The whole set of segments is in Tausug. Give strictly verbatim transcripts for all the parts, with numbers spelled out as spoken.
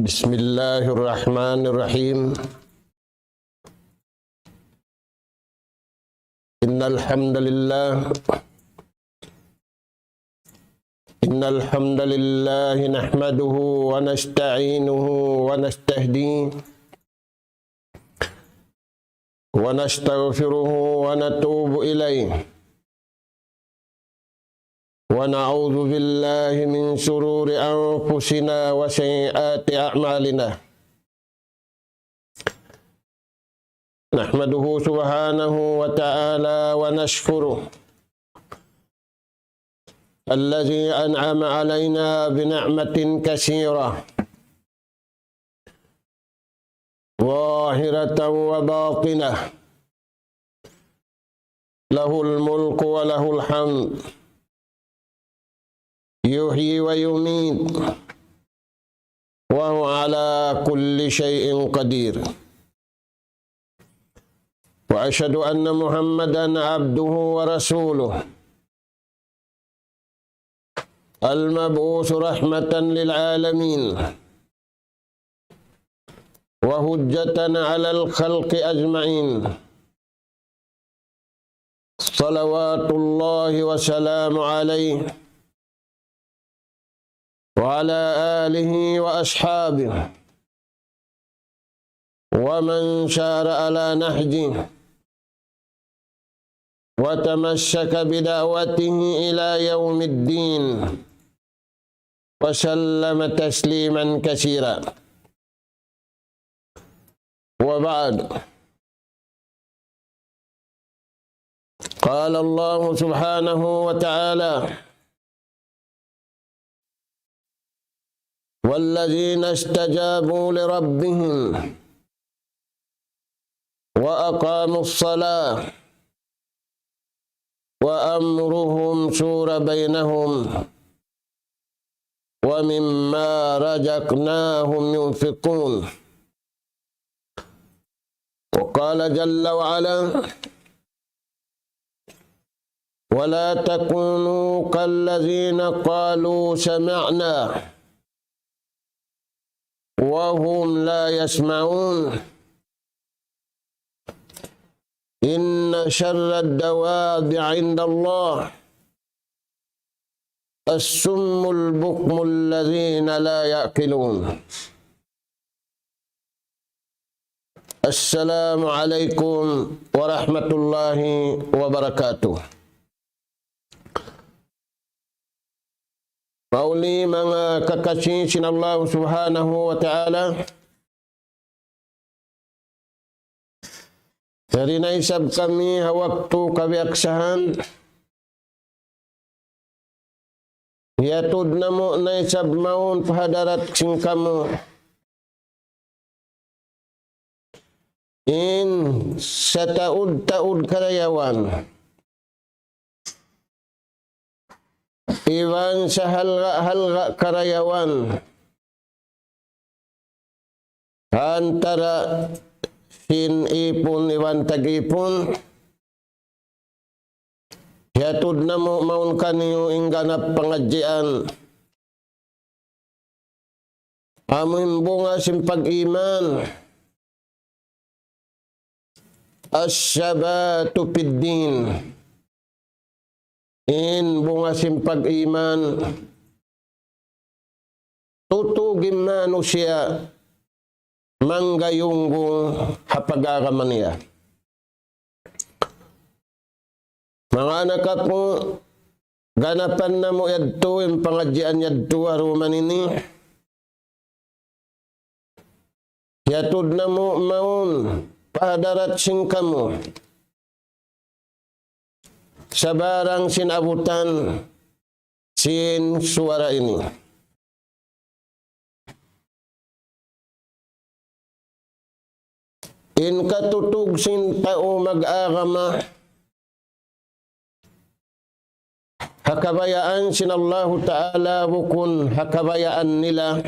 بسم الله الرحمن الرحيم. إن الحمد لله، إن الحمد لله نحمده ونستعينه ونستهديه ونستغفره ونتوب إليه، ونعوذ بالله من شرور أنفسنا وسيئات أعمالنا. نحمده سبحانه وتعالى ونشكره الذي أنعم علينا بنعمة كثيرة ظاهرة وباطنة، له الملك وله الحمد، يحيي ويميت، وهو على كل شيء قدير. وأشهد أن محمدا عبده ورسوله، المبعوث رحمة للعالمين، وحجة على الخلق أجمعين، صلوات الله وسلامه عليه وعلى آله وأصحابه ومن سار على نهجه وتمسك بدعوته إلى يوم الدين، وسلم تسليما كثيرا. وبعد، قال الله سبحانه وتعالى: والذين استجابوا لربهم وأقاموا الصلاة وأمرهم شورى بينهم ومما رزقناهم ينفقون. وقال جل وعلا: ولا تكونوا كالذين قالوا سمعنا وهم لا يسمعون. إن شر الدواب عند الله الصم البكم الذين لا يعقلون. السلام عليكم ورحمة الله وبركاته. Mauli manga kakasi sin Allah Subhanahu wa Ta'ala. Yari na isab kami ha waktu kabiyaksahan. Hiyatud namu' na isab mawn pa hadarat sin kamu in sataud-taud karayawan iban sahalga'-halga' karayawan ha antara' sin ipun iban tag-ipun. Hiyatud namu' mawn kaniyu in ganap pangadjian. Amu in bunga sin pag-iman. الثبات في الدين. In bunga sin pag-iman, tutug in manusiya' manggayunggung ha pag-agama niya. Manga anak aku, ganapan namu' yadtu in pangadjian yadtu ha dum ini. Hiyatud namu' mawn pa hadarat sin kamu sabarang sin abutan sin suwara ini. In katutug sin tau mag-agama ha kabayaan sin Allahu Ta'ala bukun ha kabayaan nila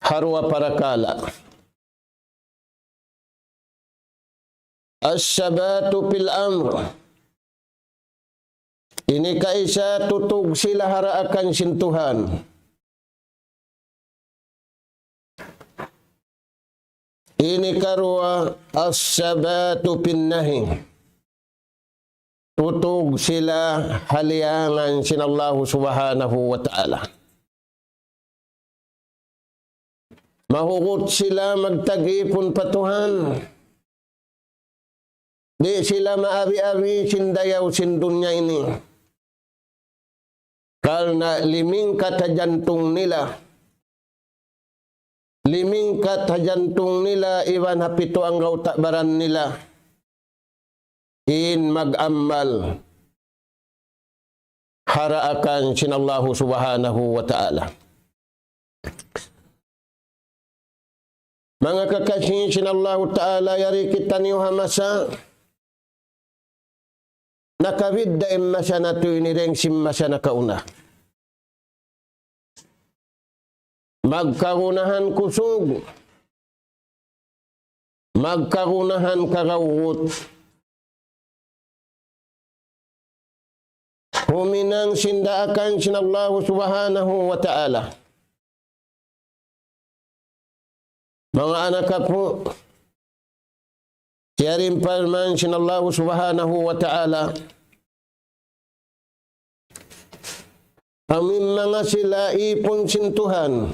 ha duwa parakala'. الثبات في الأمر. Ini kaisa, tutug sila ha daakan sin Tuhan. Ini karuwa, الثبات في النهي. Tutug sila ha liyangan sin Allahu Subhanahu wa Ta'ala. Mahugut sila magtagipun pa Tuhan. Di' sila maabi-abi sin dayaw sin dunya ini. Karna' limingkat ha jantung nila. Limingkat ha jantung nila iban ha pitu anggawta' baran nila in mag-amal ha daakan sin Allahu Subhanahu wa Ta'ala. Manga kakasi sin Allahu Ta'ala, yari kitaniyu ha masa nakabidda' in masa natu' ini dayn sin masa nakauna. Magkagunahan kusug. Magkagunahan kagawgut. Huminang sin daakan sin Allahu Subhanahu wa Ta'ala. Manga anak apu', yari in parman sin Allahu Subhanahu wa Ta'ala, amu in manga sila ipun sin Tuhan.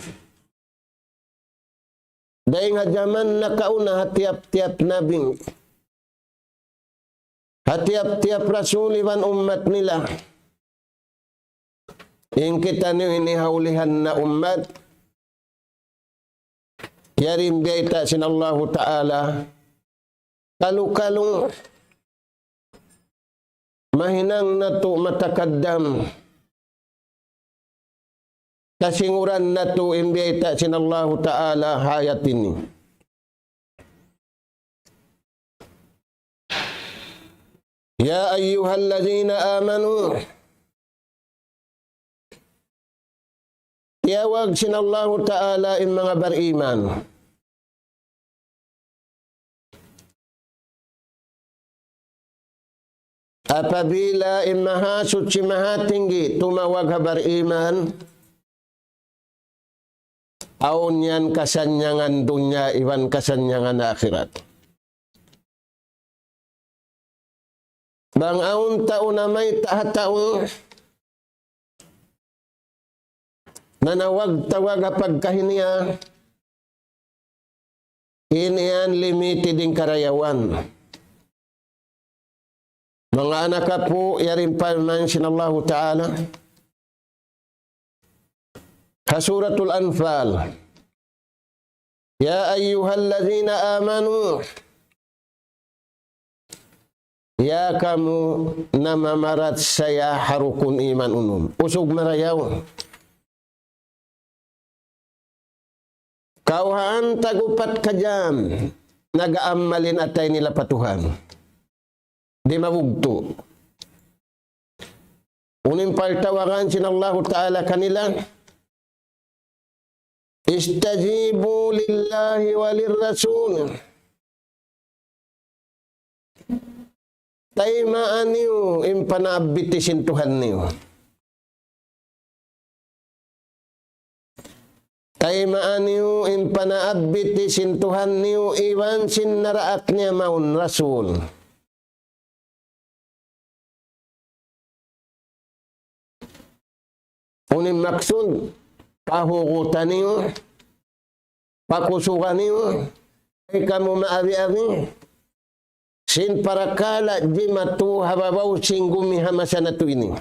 Dayn ha jaman nakauna ha tiyap-tiyap nabi, ha tiyap-tiyap rasul iban ummat nila. In kitaniyu ini ha ulihan na ummat, yari in biyayta' sin Allahu Ta'ala, kalu-kalu mahinang natu' matakaddam. Kasinguran natu' in biyayta' sin Allahu Ta'ala ha ayat ini. يا أيها الذين آمنوا. Tiyawag sin Allahu Ta'ala in manga bariman. Apabila in Mahasuchi Mahatinggi tumawag ha bariman, awn yan kasannyangan dunya iban kasannyangan akhirat. Bang awn tau namayta' ha tau nanawag-tawag ha pagkahi niya, in yan limited in karayawan. Manga anak apu', yari in parman sin Allahu Ta'ala ha Suratul Anfal, يا أيها الذين آمنوا. Ya kamu namamarat saya ha rukun iman unum. Usug marayaw. Kawhaan tag-upat ka jam, nag-aamal in atay nila pa Tuhan. Di' mabugtu'. Unu in partawagan sin Allahu Ta'ala kanila, استجيبوا لله وللرسول. Tayma'a niyu in panaabbit sin Tuhan niyu. Tayma'a niyu in panaabbit sin Tuhan niyu iban sin naraak niya mawn Rasul. Unu in maksud, pahugutan niyu, pakusugan niyu, di' kamu maabi-abi sin parakala' jimatu ha babaw sin gumi ha masa natu' ini.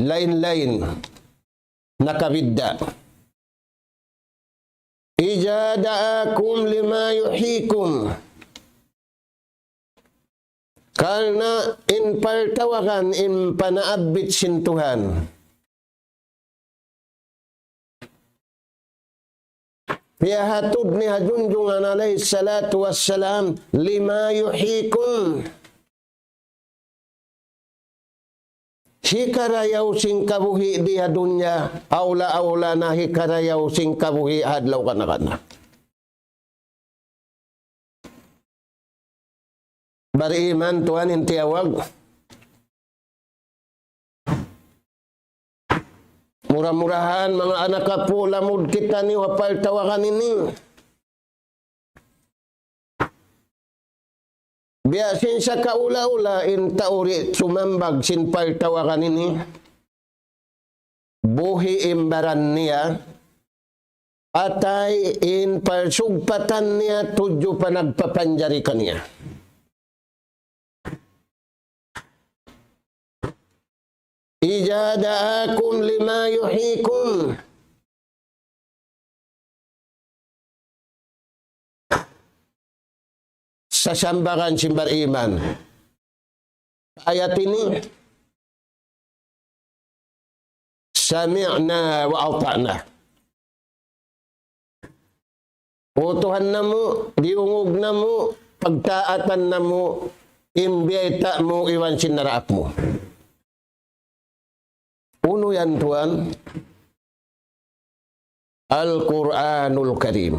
Lain-lain, nakabidda'. إذا دعاكم لما يحييكم. Karna' in partawagan in panaabbit sin Tuhan. Piyahatud niya ha Junjungan alayhi salatu wassalam, لما يحييكم. Hikarayaw sin kabuhi' di ha dunya, awla-awla na hikarayaw sin kabuhi' ha adlaw kana-kana. Bariman tuwan in tiyawag. Mura-murahan, manga anak apu', lamud kitaniyu ha paltawagan ini. Biya' sin sakaula-ula in tau di' sumambag sin paltawagan ini. Buhi' in baran niya, patay in parsugpatan niya tudju pa nagpapanjari kaniya. إذا دعاكم لما يحييكم. Sasambagan sin bariman. Ayat ini, سمعنا وأطعنا. O Tuhan namu', diyungug namu', pagtaatan namu', in biyayta' mu iban sin naraak mu. Unu yan tuwan? Al-Qur'anul Karim.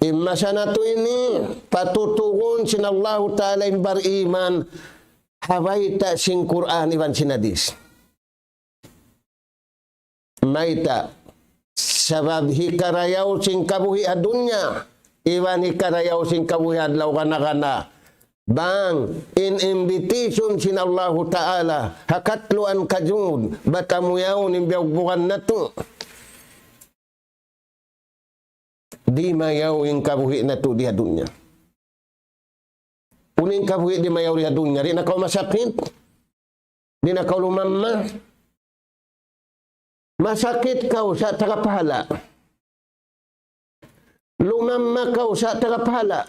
In masa natu' ini, patutugun sin Allahu Ta'ala in bariman, ha bayta' sin Qur'an iban sin hadis. Mayta'? Sabab hikarayaw sin kabuhi' ha dunya, iban hikarayaw sin kabuhi' ha adlaw kana-kana. Bang in invitation sin Allahu Ta'ala, ha katluan kajud, bat amu yaun in biyugbugan natu'. Di' mayaw in kabuhi' natu' di ha dunya. Unu in kabuhi' di' mayaw di ha dunya? Di' na kaw masakit? Di' na kaw lumamma? Masakit kaw sa' taga pahala'. Lumamma kaw sa' taga pahala'.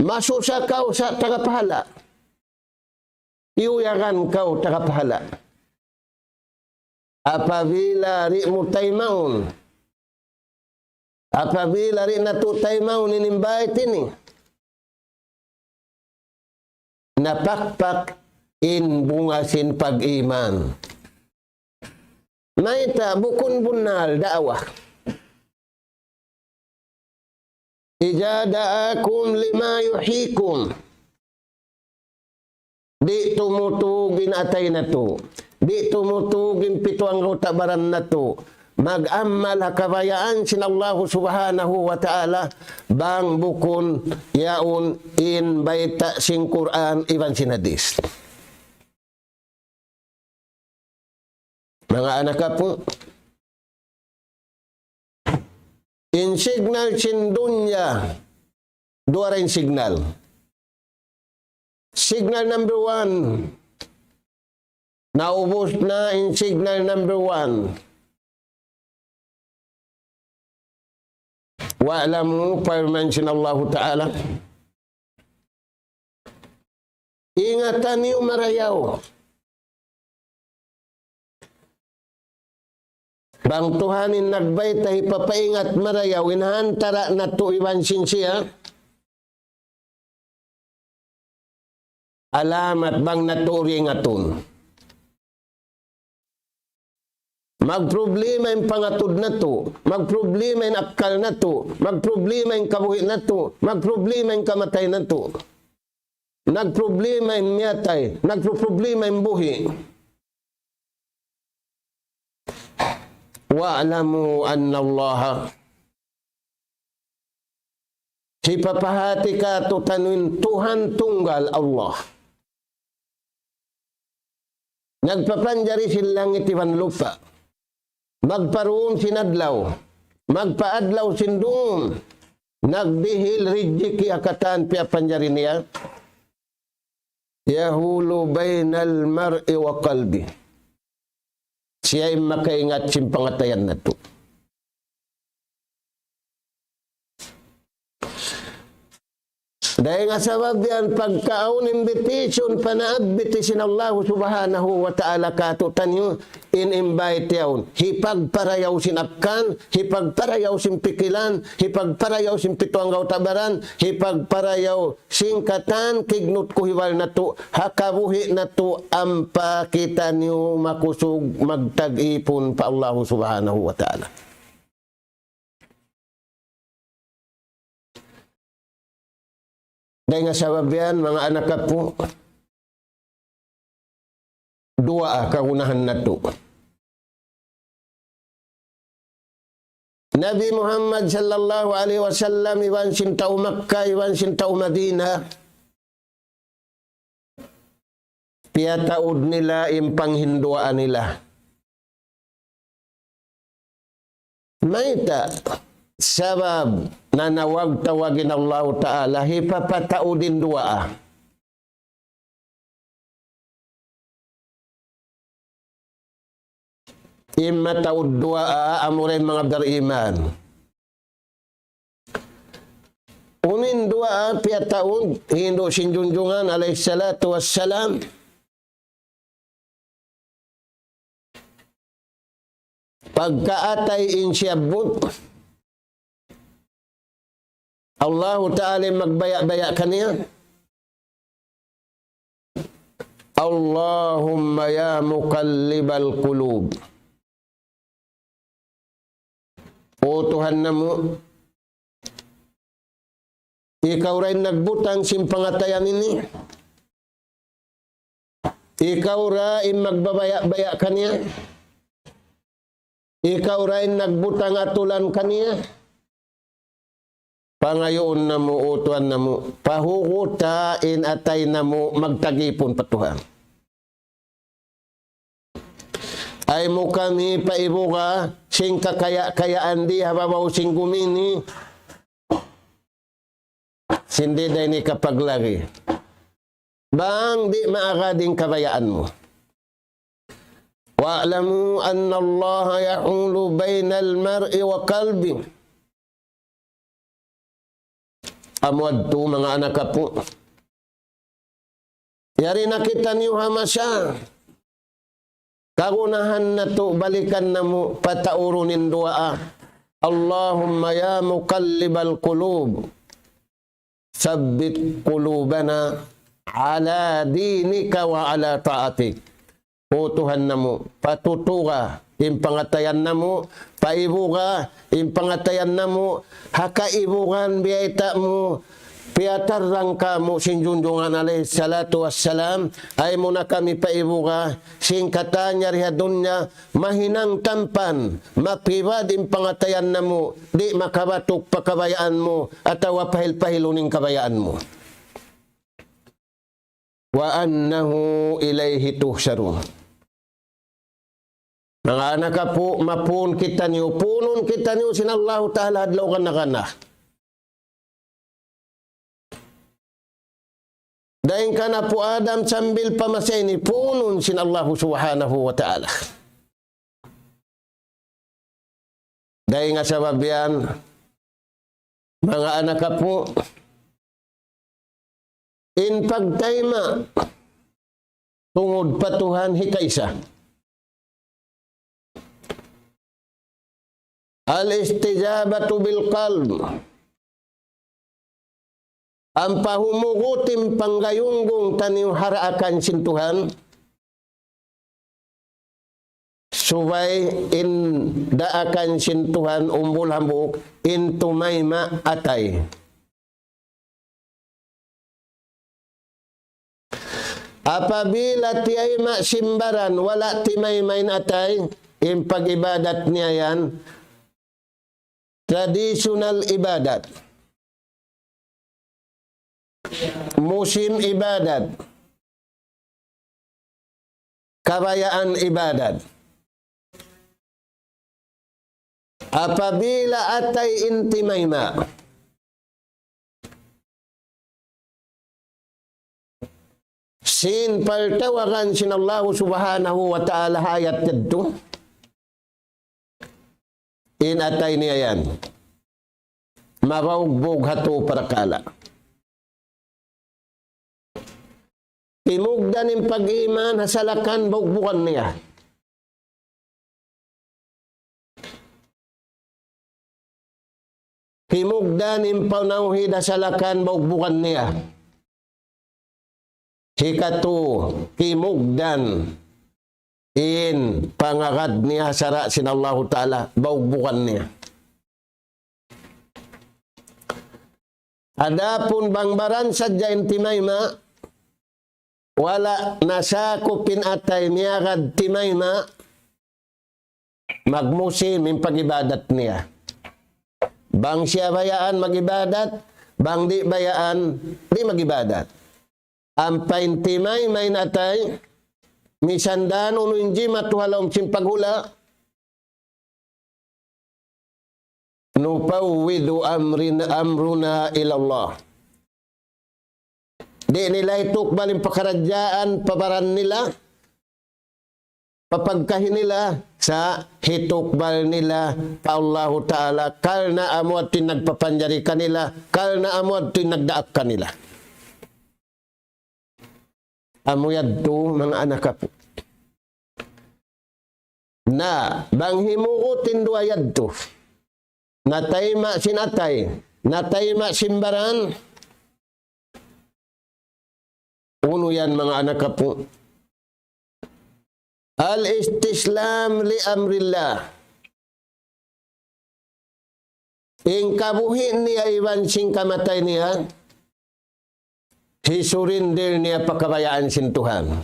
Masusa kaw sa' taga pahala'. Iyuyagan kaw taga pahala'. Apabila di' mu taymaun, apabila di' natu' taymaun in invite ini, napakpak in bunga sin pag-iman. Mayta'? Bukun bunnal da'wa. إذا دعاكم لما يحييكم. Di' tumutug in atay natu'. Di' tumutug in pitu anggawta' baran natu'. Mag-amal ha kabayaan sin Allahu Subhanahu wa Ta'ala, bang bukun yaun in bayta' sin Qur'an iban sin hadis. Manga anak apu', in signal sin dunya, duwa ra in signal. Signal number one, naubus na in signal number one. واعلموا, parman sin Allahu Ta'ala, ingatan niyu marayaw. Bang Tuhan in nagbayta', hipapaingat marayaw in ha antara' natu' iban sin siya. Alamat bang natu' uri ingatun. Magproblema in pangatud natu', magproblema in akkal natu', magproblema in kabuhi' natu', magproblema in kamatay natu'. Nagproblema in miyatay, nagproproblema in buhi'. واعلموا أن الله. Hipapahati kātu'niyu in Tuhan tunggal Allah. Nagpapanjari sin langit iban lupa'. Magparūm sin adlaw. Magpaadlaw sin dūm. Nagdihil rijiki' ha katan piyapanjari niya. يحول بين المرء وقلبه. Siya in makaingat sin pangatayan natu'. Dayn ha sabab yan pagka awn invitation panabbit sin Allahu Subhanahu wa Ta'ala kātu'niyu, in invite yaun. Hipagparayaw sin akkal, hipagparayaw sin pikilan, hipagparayaw sin pitu anggawta' baran, hipagparayaw sin katan kignut kuhibal natu', ha kabuhi' natu' ampa kitaniyu makusug magtag-ipun pa Allahu Subhanahu wa Ta'ala. Dayn ha sabab yan, manga anak apu', duwaa kagunahan natu'. Nabi Muhammad sallallahu alayhi wasallam, iban sin tau Makkah, iban sin tau Madinah, piyataud nila in panghinduwaa nila. Mayta'? Sabab nanawag-tawag in Allahu Ta'ala, hipapataud in duwaa. In mataud duwaa, amura in manga bariman. Unu in duwaa piyataud, hindu' sin Junjungan alayhi salatu wassalam. Pagka atay in siyabbut, Allahu Ta'ala in magbaya'-baya' kaniya. اللهم يا مقلب القلوب. O Tuhan namu', ikaw ra in nagbutang sin pangatayan ini. Ikaw ra in magbabaya'-baya' kaniya. Ikaw ra in nagbutang atulan kaniya. Pangayuun namu', O Tuhan namu', pahuguta in atay namu' magtagipun pa Tuhan. Ayaw mu kami paibuga sin kakaya-kayaan di ha babaw sin gumi ini, sin di' da ini kapaglagi. Bang di' maagad in kabayaan mu. واعلموا أن الله يحول بين المرء وقلبه. Amu yadtu, manga anak apu'. Yari na kitaniyu ha masa kagunahan natu', balikan namu', pataurun in duwaa. اللهم يا مقلب القلوب ثبت قلوبنا على دينك وعلى طاعتك. O Tuhan namu', patutuga in pangatayan namu', paibuga in pangatayan namu', ha kaibugan biyayta' mu, piyatarrang kamu' sin Junjungan alayhi salatu wassalam, ayaw mu na kami paibuga sin katan yari ha dunya, mahinang tampan, mapibad in pangatayan namu', di' makabatuk pa kabayaan mu, atawa pahil-pahilun in kabayaan mu. وأنه إليه تحشرون. Manga anak apu', mapun kitaniyu, punun kitaniyu sin Allahu Ta'ala adlaw kana-kana. Dayn kan apu' Adam sambil pa masa ini, punun sin Allahu Subhanahu wa Ta'ala. Dayn ha sabab yan, manga anak apu', in pagtayma' tungud pa Tuhan hikaisa. الاستجابة بالقلب. Ampa humugut in panggayunggung taniyu ha daakan sin Tuhan. Subay in daakan sin Tuhan umbul hambuuk, in tumayma' atay. Apabila tiyayma' sin baran, wala' timayma' in atay, in pag-ibadat niya yan, traditional ibadat, musim ibadat, kabayaan ibadat. Apabila atay in timayma', sin paltawagan sin Allahu Subhanahu wa Ta'ala ha ayat yadtu, in atay niya yan mabaugbug ha tū parakala'. Himugdan in pag-iman ha salakan baugbugan niya. Himugdan in panawhid ha salakan baugbugan niya. Hikatū, himugdan in pangagad niya ha sara' sin Allahu Ta'ala baugbugan niya. Adapun bang baran sadja in timayma', wala' nasakup in atay miyagad timayma', magmusim in pag-ibadat niya. Bang siya bayaan mag-ibadat, bang di' bayaan di' mag-ibadat. Ampa in timayma' in atay, misan da unu in jimatu ha lawm sin paghula', نفوض أمرنا، أمرنا إلى الله. Di' nila hitukbal in pakaradjaan pa baran nila, pa pagkahi nila, sa' hitukbal nila pa Allahu Ta'ala, karna' amu yadtu in nagpapanjari kanila, karna' amu yadtu in nagdaak kanila. Amu yadtu, manga anak apu'. Na, bang himugut in duwa yadtu, natayma' sin atay, natayma' sin baran, unu yan, manga anak apu'? الاستسلام لأمر الله. In kabuhi' niya iban sin kamatay niya, hisurrender niya pa kabayaan sin Tuhan.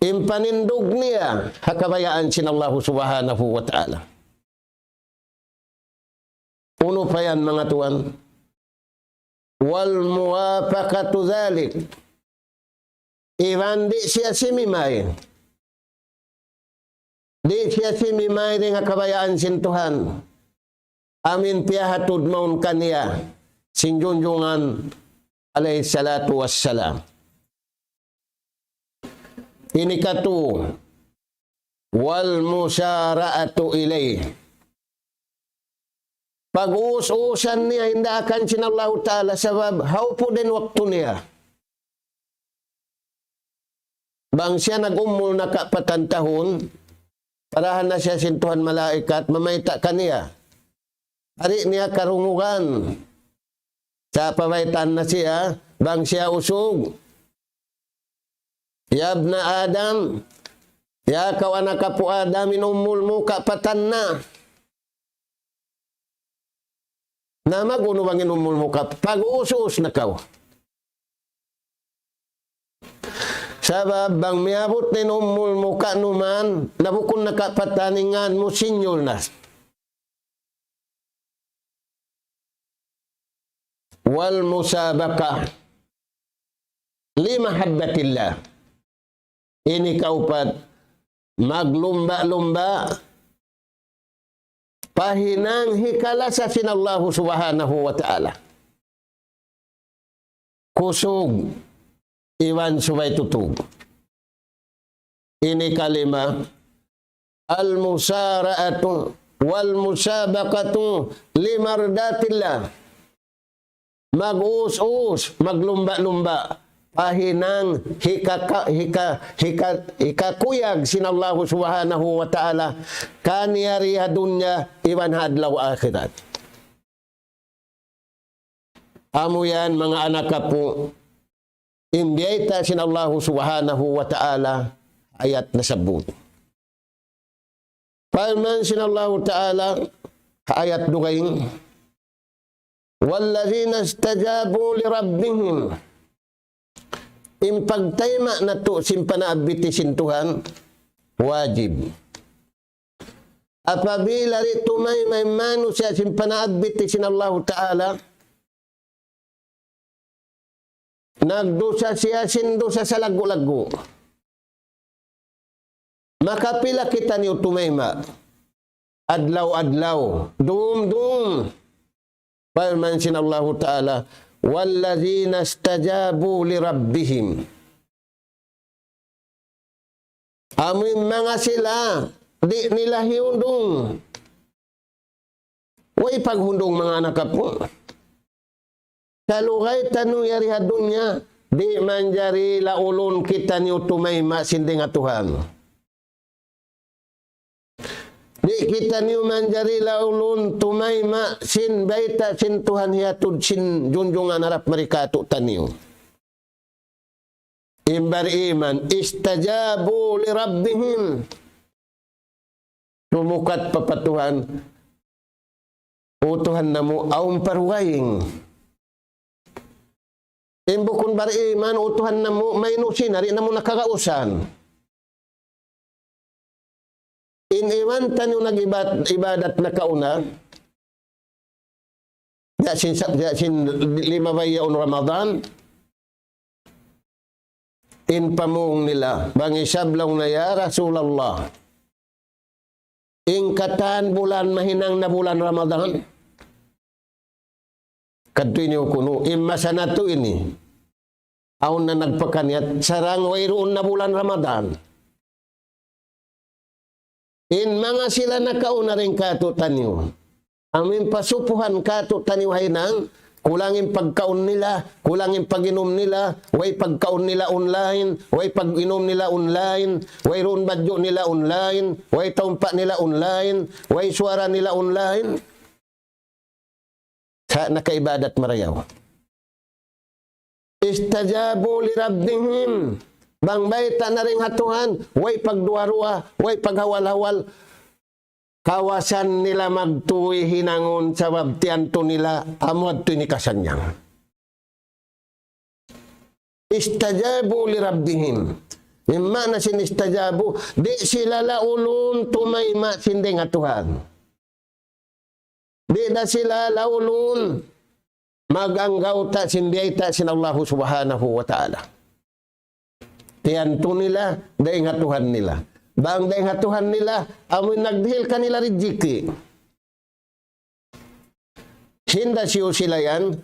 In panindug niya ha kabayaan sin Allahu Subhanahu wa Ta'ala. Unu pa yan, manga tuwan? والموافقة ذلك. Iban di' siya simimay. Di' siya simimay dayn ha kabayaan sin Tuhan. Amu in piyahatud mawn kaniya sin Junjungan alayhi salatu wassalam. Ini katu, والمسارعة إليه. Pag-uus-uusan niya in daakan sin Allahu Ta'ala, sabab hawpu' da in waktu niya. Bang siya nag-umul na kapatan tahun, parahan na siya sin Tuhan malaikat, mamayta' kaniya. Di' niya karungugan. Sa' pabaytaan na siya, bang siya usug. يا ابن آدم, ya kaw anak apu' Adam, in umul mu kapatan na. Na mag-unu bang in umul mu kap-, pag-uus-uus na kaw. Sabab bang miyabut na in umul mu kanuman, na bukun na kapatan, in ngan mu sinyul na. والمسابقة لمحبة الله. Ini kaupat, maglumba-lumba pa hinang hikalasa sin Allahu Subhanahu wa Ta'ala. Kusug iban subay tutug. Ini kalima, المسارعة والمسابقة لمرضاة الله. Mag-uus-uus, maglumba-lumba pa hinang hikaka-, hika-, hika-, hikakuyag sin Allahu Subhanahu wa Ta'ala, kaniya di ha dunya iban ha adlaw akhirat. Amu yan, manga anak apu', in biyayta' sin Allahu Subhanahu wa Ta'ala, ayat nasabbut. Parman sin Allahu Ta'ala, ayat dugaing, والذين استجابوا لربهم. In pagtayma' natu' sin panaabiti sin Tuhan, wajib. Apabila di' tumayma' in manusiya' sin panaabiti sin Allahu Ta'ala, nagdusa siya sin dusa salaggu'-laggu'. Makapila kitaniyu tumayma'? Adlaw-adlaw, dum-dum. Parman sin Allahu Ta'ala, والذين استجابوا لربهم. Amu in manga sila, di' nila hiyundung. Way paghundung, manga anak apu'. Salugay taniyu yari ha dunya, di' manjari laulun kitaniyu tumayma' sin dayn ha Tuhan. Di' kitaniyu manjari laulun tumayma' sin bayta' sin Tuhan hiyatud sin Junjungan harap mari kātu'niyu. In bariman, استجابوا لربهم. Sumukat pa pa Tuhan. O Tuhan namu', awn pa dugaing. In bukun bariman, o Tuhan namu', maynu' sin, di' namu' na kagausan. In iban taniyu nag-ibad-, ibadat nakauna, ya sin sa-, ya sin limabay yaun Ramadan, in pamung nila, bang isab laung nila, "Ya Rasulullah, in katan bulan mahinang na bulan Ramadan." Kadtu ini kunu', in masa natu' ini. Awn na nagpakaniyat, sarang wayruun na bulan Ramadan. In manga sila nakauna dayn kātu'niyu. Amu in pasupuhan kātu'niyu ha hinang, kulang in pagkaun nila, kulang in pag-inum nila, way pagkaun nila online, way pag-inum nila online, wayruun badju' nila online, way taumpa' nila online, way suwara nila online. Sa' nakaibadat marayaw. استجابوا لربهم. Bang bayta' na dayn ha Tuhan, way pagduwa-ruwa, way paghawal-hawal. Kawasan nila magtuy hinangun sabab tiyantu nila, amu yadtu in hikasannyang. استجابوا لربهم. In maana sin istajabu, di' sila laulun tumayma' sin dayn ha Tuhan. Di' da sila laulun mag-anggawta' sin biyayta' sin Allahu Subhanahu wa Ta'ala. Tiyantu nila, dayn ha Tuhan nila. Bang dayn ha Tuhan nila, amu in nagdihil kanila rijiki'. Hinda siyu sila yan,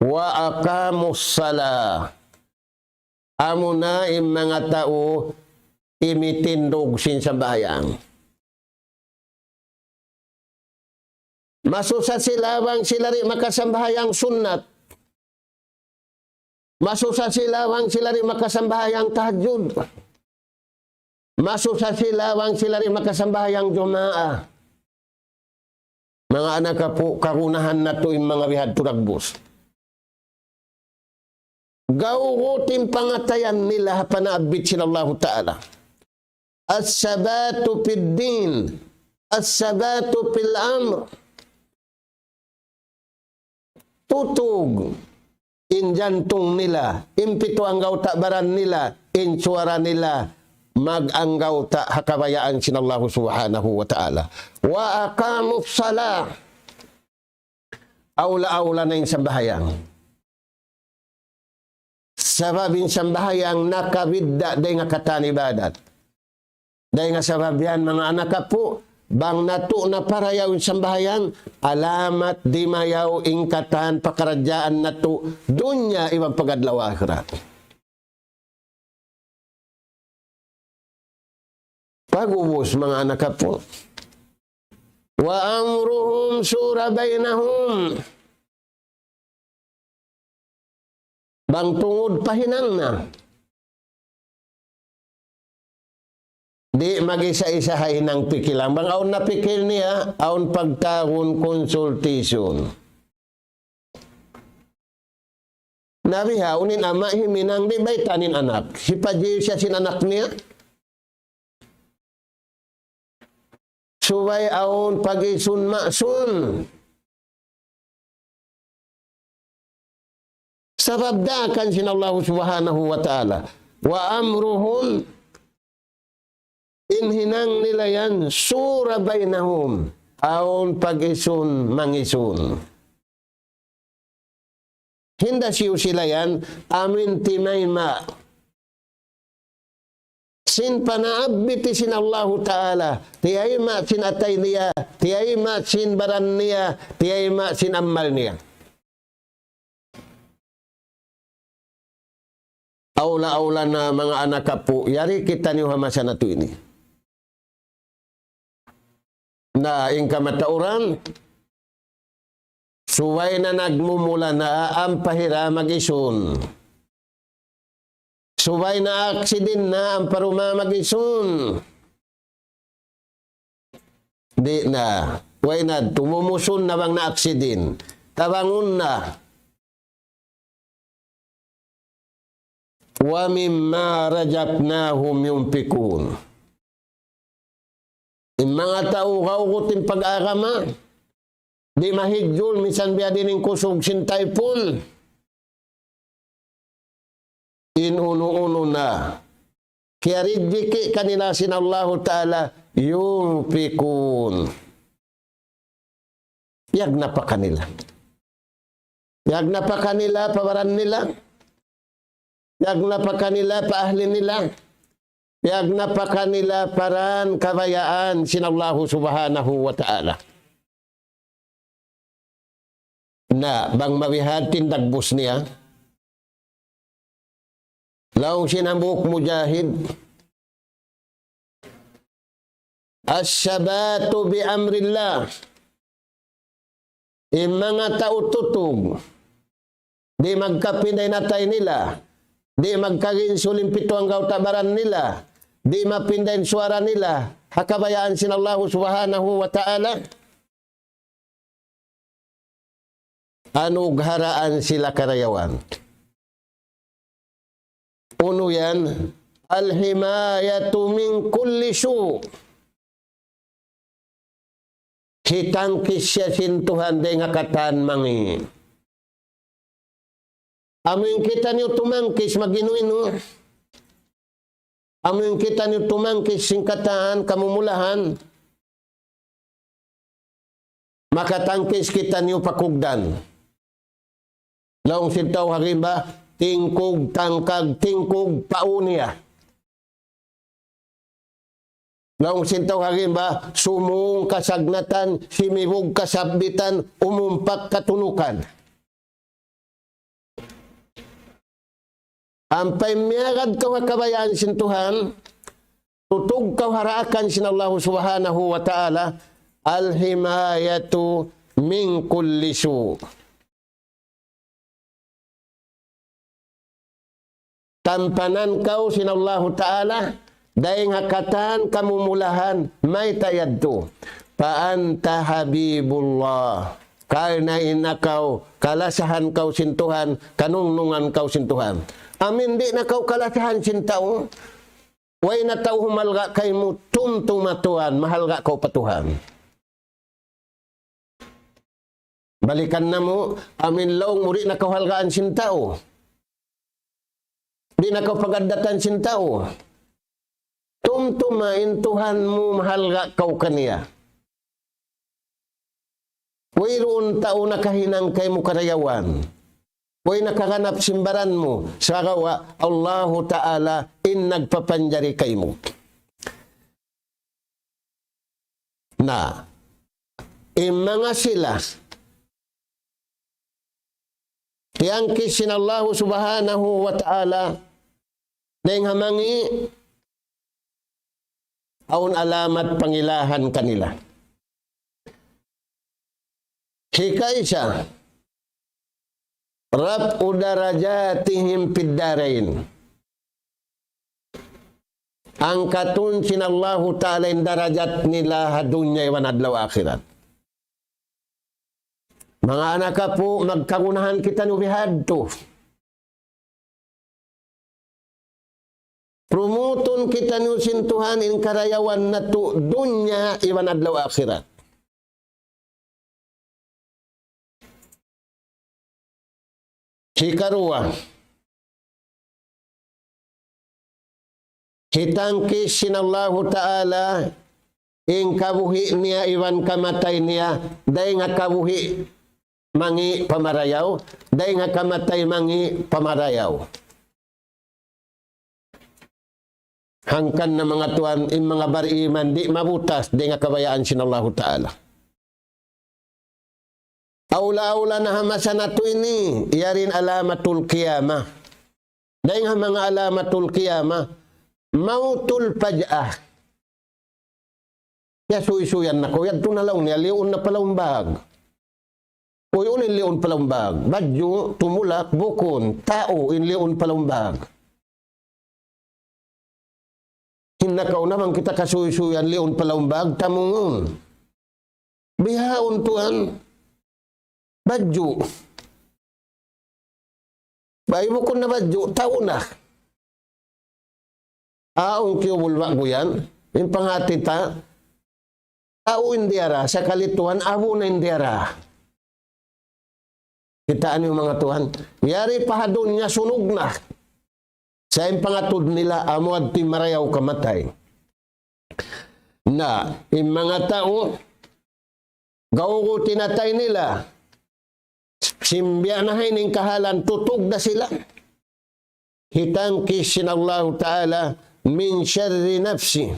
وأقاموا الصلاة. Amuna in manga tau timitindug sin sambahayang. Masusa sila bang sila di' makasambahayang sunnat. Masusa sila bang sila di' makasambahayang tahajjud. Masusa sila bang sila di' makasambahayang Jumaat. Manga anak apu', kagunahan natu' in manga bihadtu dagbus. Gawgut in pangatayan nila ha panabbit sin Allahu Ta'ala. الثبات في الدين، الثبات في الأمر. Tutug in jantung nila, in pitu anggawta' baran nila, in suwara nila, mag-anggawta' ha kabayaan sin Allahu Subhanahu wa Ta'ala. وأقاموا الصلاة. Awla-awla na in sambahayang. Sabab in sambahayang nakabidda' dayn ha katan ibadat. Dayn ha sabab yan, manga anak apu', bang natu' na parayaw in sambahayang, alamat dimayaw in katan pakaradjaan natu' dunya iban pag-adlaw akhirat. Pag'ubus, manga anak apu'. وأمرهم شورى بينهم. Bang tungud pa hinang na. Di' mag-isa-isa ha hinang pikilan. Bang awn na pikil niya, awn pagtawagun consultation. Na bihaun in ama' himinang di' bayta' in anak. Hipajiyu siya sin anak niya. Subay awn pag-isun masun. Sabab daakan sin Allahu Subhanahu wa Ta'ala. وأمرهم, in hinang nila yan, شورى بينهم. Awn pag-isun mangisun. Hinda siyu sila yan, amu in timayma' sin panabbit sin Allahu Ta'ala, tiyayma' sin atay niya, tiyayma' sin baran niya, tiyayma' sin amal niya. Awla-awla na manga anak apu', yari kitaniyu ha masa natu' ini. Na in kamatauran, subay na nagmumula na ampa hira mag-isun. Subay na aksidin na ampa ruma mag-isun. Di' na. Way na, tumumusun na bang na aksidin. Tabangun na. ومما رزقناهم ينفقون. In manga tau gawgut in pag-agama, Di' mahidjul misan biya' diin in kusug sin taypun. In unu-unu na kiyarijiki' kanila sin Allahu Ta'ala, ينفقون. Piyagnapaka nila. Piyagnapaka nila pa baran nila. Piyagnapaka nila pa ahli nila. Piyagnapaka nila pa dayn kabayaan sin Allahu Subhanahu wa Ta'ala. Na, bang mabihadtu in dagbus niya, laung sin hambuuk mujahid, الثبات بأمر الله. In manga tau tutug, di' magkapinda in atay nila, di' magkaginsul in pitu anggawta' baran nila, di' mapinda in suwara nila, ha kabayaan sin Allahu Subhanahu wa Ta'ala. Anugharaan sila karayawan. Unu yan? الحماية من كل سوء. Hitangkis siya sin Tuhan dayn ha katan mangi'. Amu in kitaniyu tumangkis mag-inu-inu. Amu in kitaniyu tumangkis sin katan kamumulahan. Makatangkis kitaniyu pa kugdan. Laung sin tau ha rimba, tingkug tangkag, tingkug pa unu niya. Laung sin tau ha rimba, sumung kasagnatan, simibug kasabbitan, umumpak katunukan. Ampa in miyagad kaw ha kabayaan sin Tuhan, tutug kaw ha daakan sin Allahu Subhanahu wa Ta'ala, الحماية من كل سوء. Tampanan kaw sin Allahu Ta'ala, dayn ha katan kamumulahan, mayta' yadtu. فأنت حبيب الله. Karna' in ikaw, kalasahan kaw sin Tuhan, kanungnungan kaw sin Tuhan. Amu in di' na kaw kalasahan sin tau, way na tau humalga' kaymu, tumtuma tuwan, mahalga' kaw pa Tuhan. Balikan namu', amu in laung mu di' na kaw halgaan sin tau. Di' na kaw pagaddatan sin tau. Tumtuma in Tuhan mu mahalga' kaw kaniya. Wayruun tau nakahinang kaymu karayawan. Way nakaganap sin baran mu, sagawa' Allahu Ta'ala in nagpapanjari kaymu. Na, in manga sila, tiyangkis sin Allahu Subhanahu wa Ta'ala, dayn ha mangi', awn alamat pangilahan kanila. Hikaisa, رفع درجاتهم في الدارين. Angkatun sin Allahu Ta'ala in darajat nila ha dunya iban adlaw akhirat. Manga anak apu', magkagunahan kitaniyu bihadtu. Prumutun kitaniyu sin Tuhan in karayawan natu' dunya iban adlaw akhirat. Hikaruwa, hitangkis sin Allahu Ta'ala in kabuhi' niya iban kamatay niya, dayn ha kabuhi' mangi' pamarayaw, dayn ha kamatay mangi' pamarayaw. Hangkan na manga tuwan, in manga bariman di' mabutas dayn ha kabayaan sin Allahu Ta'ala. Awla-awla na ha masa natu' ini, yari in alamatul qiyamah. Dayn ha manga alamatul qiyamah, mawtul faj'ah. Kiyasuysuyan na kaw, yadtu na laung niya, liun na pa lawm bag. Uy, unu in liun pa lawm bag? Badju', tumulak, bukun, tau in liun pa lawm bag. Hinang kaw na bang kita kasuysuyan liun pa lawm bag, tamungun. Bihaun tuwan, badju'. Bay bukun na badju', tau na. Awn kiyubul ba' guyan, in panghati ta, tau in diyara, sakali tuwan, abu na in diyara. Kitaa niyu manga tuwan. Yari pa ha dunya sunug na. Sa' in pangatud nila amu yadtu in marayaw kamatay. Na, in manga tau, gawgu tinatay nila. Sin biya' na ha ini in kahalan tutug da sila. Hitangkis sin Allahu Ta'ala من شر نفسه.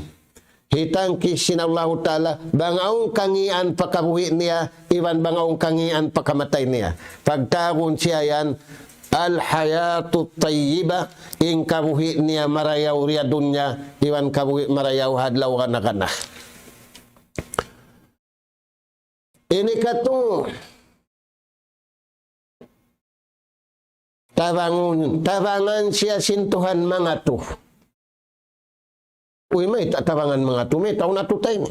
Hitangkis sin Allahu Ta'ala bang awn kangīan pa kabuhi' niya, iban bang awn kangīan pa kamatay niya. Pagtawagun siya yan, الحياة الطيبة, in kabuhi' niya marayaw di ha dunya, iban kabuhi' marayaw ha adlaw gana-gana. Ini katu', tabangun, tabangan siya sin Tuhan mangatu. Uy, mayta' tabangan mangatu, mayta' unu atu ta ini.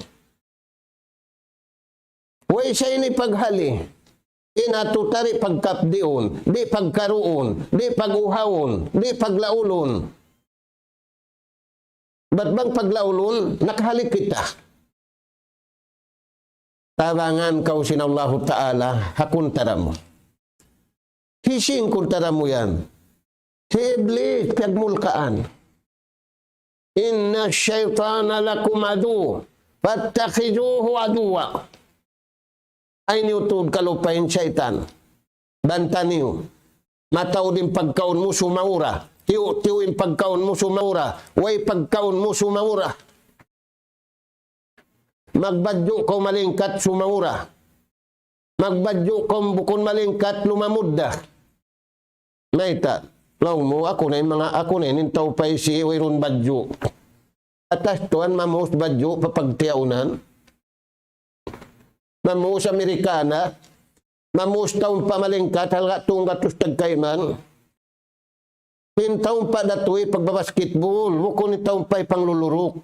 Way sa ini paghali. In atu ta di' pagkapdiun, di' pagkaruun, di' pag-uhaun, di' paglaulun. Bat bang paglaulun, nakahali kita. Tabangan kaw sin Allahu Ta'ala, ha kuntara mu. Hisiyu in kuntara mu yan? Hi Iblis, piyagmulkaan. إن الشيطان لكم عدو فاتخذوه عدوا. Ayaw niyu tuud kalupahi in saytan. Banta niyu. Mataud in pagkaun mu sumaura. Tiyu'-tiyu' in pagkaun mu sumaura. Way pagkaun mu sumaura. Magbadju' kaw malingkat sumaura. Magbadju' kaw bukun malingkat lumamud da. Mayta', laung mu, aku na in manga, aku na in tau pa hisiyu wayruun badju'. Atas tuwan mamuhus badju' pa pagtiyaunan. Mamuhus Amerikana, mamuhus taun pa malingkat, halga' tunggatus tagkayman. In taun pa datuy pagbabasketball, bukun in taun pa ipangluluruk.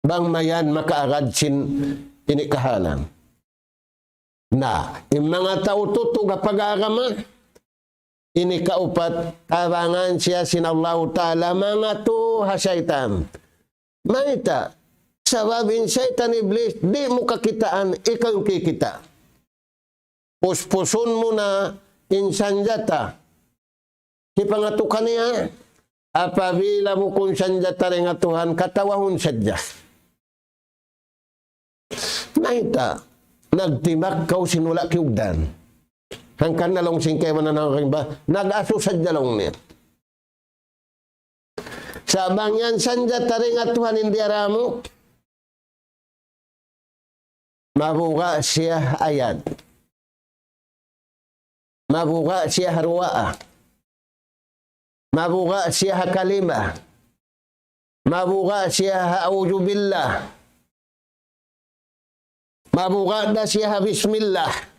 Bang mayan makaagad sin ini kahalan. Na, in manga tau tutug ha pag-agama, ini kaupat, tabangan siya sin Allahu Ta'ala mangatu ha saytan. Mayta', sabab in saytan Iblis, di' mu kakitaan, ikaw in kikita'. Puspusun mu na in sanjata. Hipangatu kaniya, apabila bukun sanjata dayn ha Tuhan, katawahun sadja. Mayta', nagtimbak kaw sin wala' kiyugdan. Hangkan na laung sin kaibanan hangkan ba, nag-asu sadja laung niya. Sa' bang yan sanjata dayn ha Tuhan in diyara mu, mabuga' siya ha ayat. Mabuga' siya ha duwaa. Mabuga' siya ha kalima. Mabuga' siya ha a'udhu billah. Mabuga' da siya ha bismillah.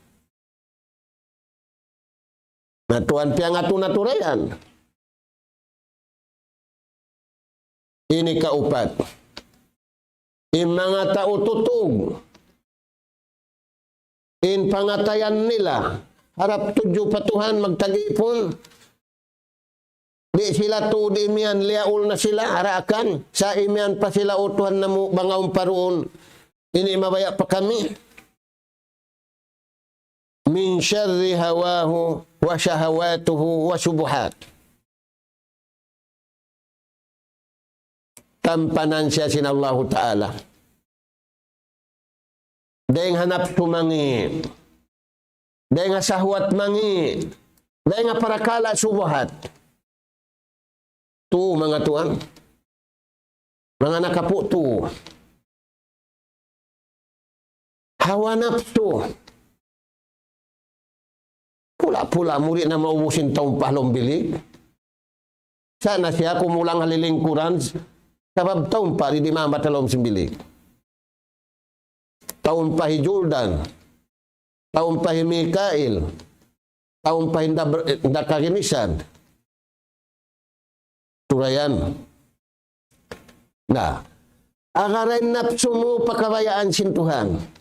Na tuwan piyangatu-natu da yan. Ini kaupat. In manga tau tutug. In pangatayan nila. Harap tudju pa Tuhan magtag-ipun. Di' sila tuud imiyan liyaul na sila, araakan. Sa' imiyan pa sila, "O Tuhan namu', bang awn pa duun. Ini mabaya' pa kami." من شر هواه وشهواته والشبهات. Tampanan siya sin Allahu Ta'ala. Dayn ha napsu mangi'. Dayn ha sahwat mangi'. Dayn ha parakala' subuhat. Tu manga tuwan. Manga nakapu' tu. Hawa napsu. Pula-pula mu di' na maubus in taun pa ha lawm bilik. Sa' na siya kumulang ha lilingkuran, sabab taun pa di' di' mamat ha lawm sin bilik. Taun pa hi Jordan, taun pa hi Mikail, taun pa hi Nda-, Nda Kaginisan. Turayan. Na, agara in napsu mu pa kabayaan sin Tuhan.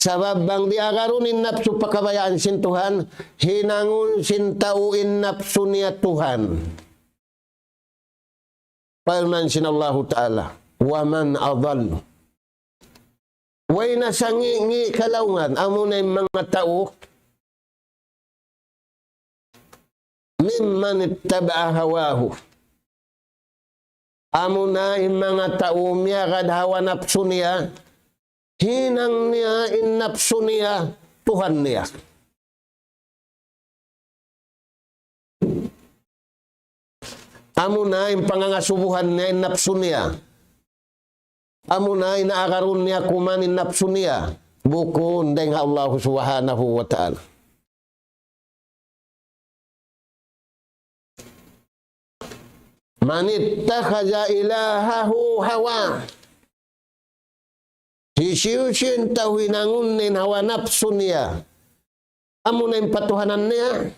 Sabab bang di' agarun in napsu pa kabayaan sin Tuhan, hinangun sin tau in napsu niya Tuhan. Parman sin Allahu Ta'ala, ومن أضل Way na sangi'-ngi' kalaungan, amuna in manga tau, ممن اتبع هواه. Amuna in manga tau miyagad hawa napsu niya, hinang niya in napsu niya Tuhan niya. Amuna in pangangasubuhan niya in napsu niya. Amuna in agarun niya kuman in napsu niya. Bukun dayn ha Allah Subhanahu wa Ta'ala. من اتخذ إلهه هواه. Hisiyu-siyu in tau hinangun niya in hawa napsu niya, amuna in patuhanan niya.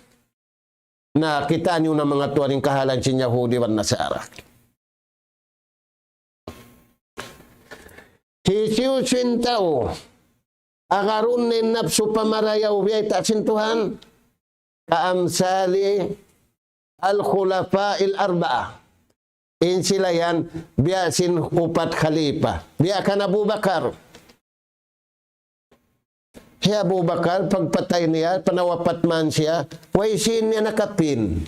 Na, kitaa niyu na manga tuwan in kahalan sin Yahudi iban Nasara. Hisiyu-siyu in tau agarun niya in napsu pamarayaw biyayta' sin Tuhan. كأمثال الخلفاء الأربعة. In sila yan, biya' sin upat khalifa. Biya' kan Abu Bakar. Hi Abu Bakar, pagpatay niya, panawapat man siya, way sīn niya nakapin.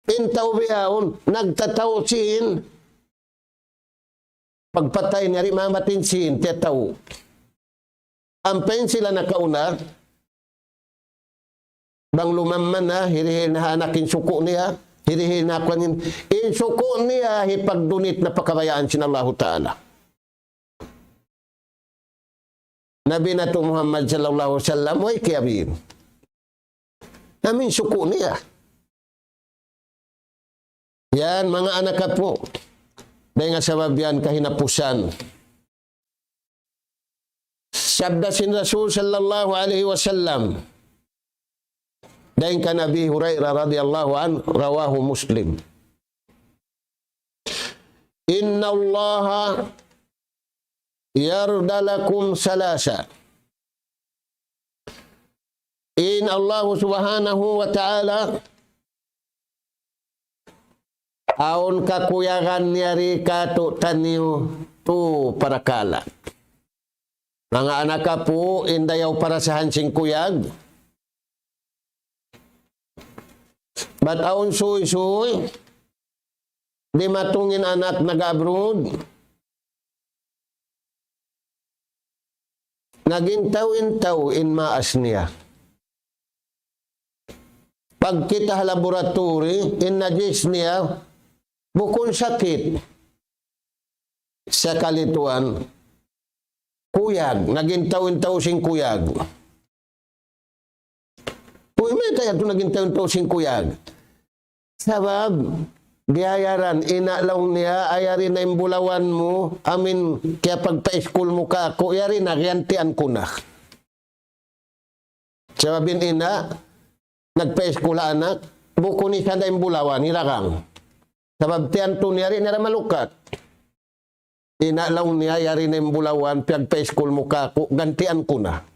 In tau bihaun, nagtatau sīn. Pagpatay niya, di' mamatay in sīn, tiyatau. Ampa in sila nakauna, bang lumamman na, hirihil na ha anak in suku' niya, hirihil na kuwan in, in suku' niya, hipagdunit na pa kabayaan sin Allahu Ta'ala. Nabi natu' Muhammad sallallahu alayhi wasallam, way kiyabiin. Amu in suku' niya. Yan, manga anak apu'. Dayn ha sabab yan kahinapusan. Sabda sin Rasul sallallahu alayhi wasallam. Dayn kan Abi Hurairah radiyallahu anhu, رواه مسلم. إن الله يرضى لكم ثلاثا. In Allah Subhanahu wa Ta'ala, awn kakuyagan niya ri kātu'niyu tu parakala'. Manga anak apu', in dayaw parasahan sin kuyag. Bat awn suysuy, dimatung in anak nag-abroad. Nag-intaw-intaw in maas niya. Pagkita' ha laboratory, in najis niya, bukun sakit. Sakali tuwan, kuyag, nag-intaw-intaw sin kuyag. Uy, mayta' yadtu nag-intaw-intaw sin kuyag? Sabab, biyayaran, ina' laung niya, ay yari na in bulawan mu, amin kiyapagpa-iskul mu kāku', yari na, giyantian ku na. Sabab in ina', nagpa-iskul ha anak, bukun isab da in bulawan, hiragang. Sabab tiyantu niya, di' niya da malukat. Ina' laung niya, yari na in bulawan, piyagpa-iskul mu kāku', gantian ku na.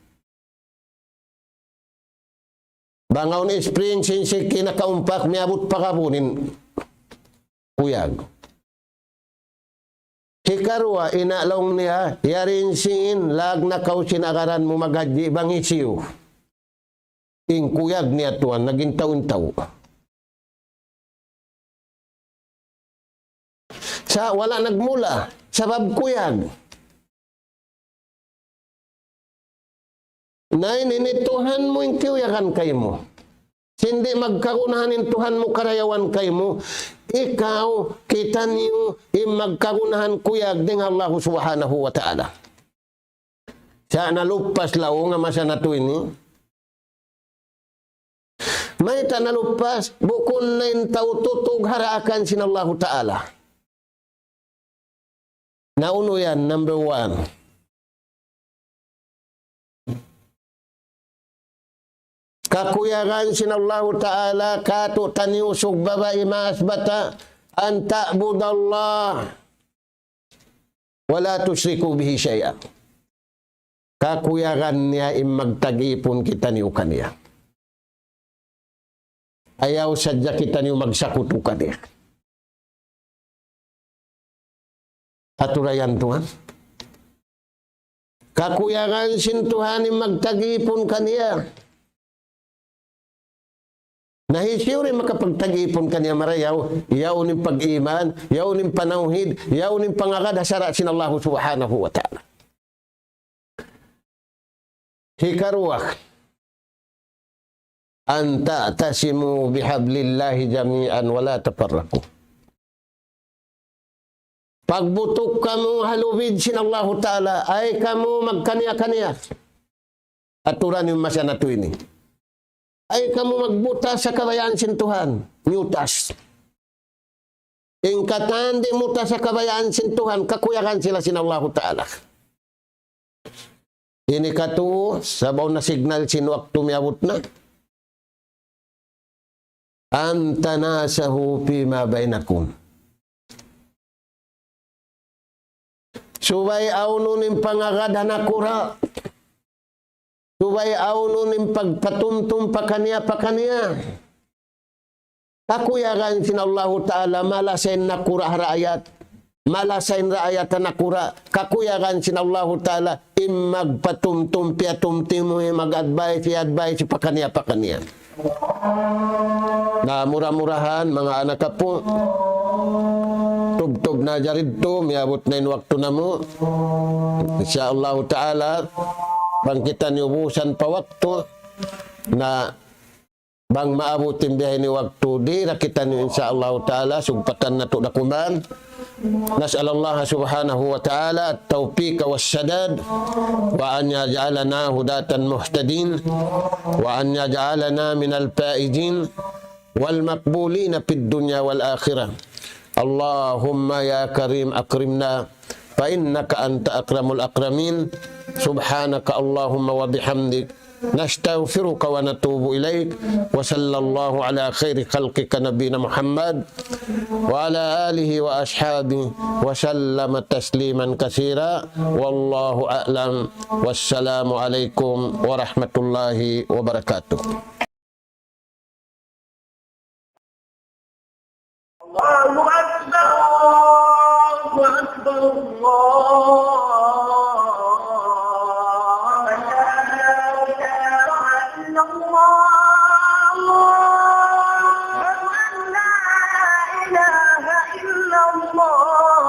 Bang awn spring, sin siki nakaumpak, miyabut pa kabun in kuyag. Hikaruwa, ina' laung niya, yari in sīn, lāg na kaw sin agaran mu maghajji, bang hisiyu in kuyag niya tuwan, nag-intaw-intaw. Sa' wala' nagmula, sabab kuyag. Na ini in Tuhan mu in kiyuyagan kaymu. Sin di' magkagunahan in Tuhan mu karayawan kaymu, ikaw, kitaniyu, in magkagunahan kuyag dayn ha Allah Subhanahu wa Ta'ala. Sa' nalupas laung ha masa natu' ini. Mayta' nalupas, bukun na in tau tutug ha daakan sin Allahu Ta'ala. Na unu yan, number one. Kakuyagan sin Allahu Ta'ala, kātu'niyu usug babai maas bata', أن تعبدوا الله ولا تشركوا به شيئا. Kakuyagan niya in magtag-ipun kitaniyu kaniya. Ayaw sadja kitaniyu magsakutu kaniya. Aturayan tuwan. Kakuyagan sin Tuhan in magtag-ipun kaniya. Na hisiyu in makapagtag-ipun kaniya marayaw, yaun in pag-iman, yaun in panawhid, yaun in pangagad ha sara' sin Allahu Subhanahu wa Ta'ala. Hikaruwa, أن تعتصموا بحبل الله جميعا ولا تفرقوا. Pagbutuk kamu ha lubid sin Allahu Ta'ala, ayaw kamu magkaniya-kaniya. Aturan niyu masa natu' ini. Ayaw kamu magbutas ha kabayaan sin Tuhan. Nyutas. In katan di' mutas ha kabayaan sin Tuhan, kakuyagan sila sin Allahu Ta'ala. Ini katu', sabaw na signal sin waktu miyabut na. أن تناصحوا فيما بينكم. Subay awnun in pangagad ha nakura'. Subay awnun in pagpatumtum pakaniya-pakaniya. Kakuyagan sin Allahu Ta'ala, malasa in nakura' ha raayat. Malasa in raayat ha nakura'. Kakuyagan sin Allahu Ta'ala, in magpatumtum, piyatumtum, in mag-advise, i-advise, pakaniya-pakaniya. Na mura-murahan, manga anak apu', tubtub na jari tu, miyabut na in waktu namu'. Insya Allahu Ta'ala, bang kita ini ubusan pa waktu, na bang maabut in biya' ini waktu, di' da kita ini, insya Allahu Ta'ala, sugpatan natu' da kuman. نسأل الله سبحانه وتعالى التوفيق والسداد، وأن يجعلنا هداة مهتدين، وأن يجعلنا من الفائزين والمقبولين في الدنيا والآخرة. اللهم يا كريم أكرمنا، فإنك أنت أكرم الأكرمين. سبحانك اللهم وبحمدك، نستغفرك ونتوب إليك. وصلى الله على خير خلقك نبينا محمد وعلى آله وأصحابه وسلم تسليما كثيرا. والله أعلم. والسلام عليكم ورحمة الله وبركاته. الله أكبر، الله أكبر، الله أكبر. لا إله إلا الله. أشهد أن لا إله إلا الله.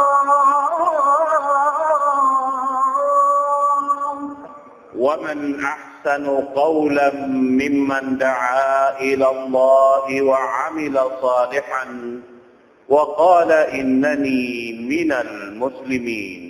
ومن أحسن قولا ممن دعا إلى الله وعمل صالحا وقال إنني من المسلمين.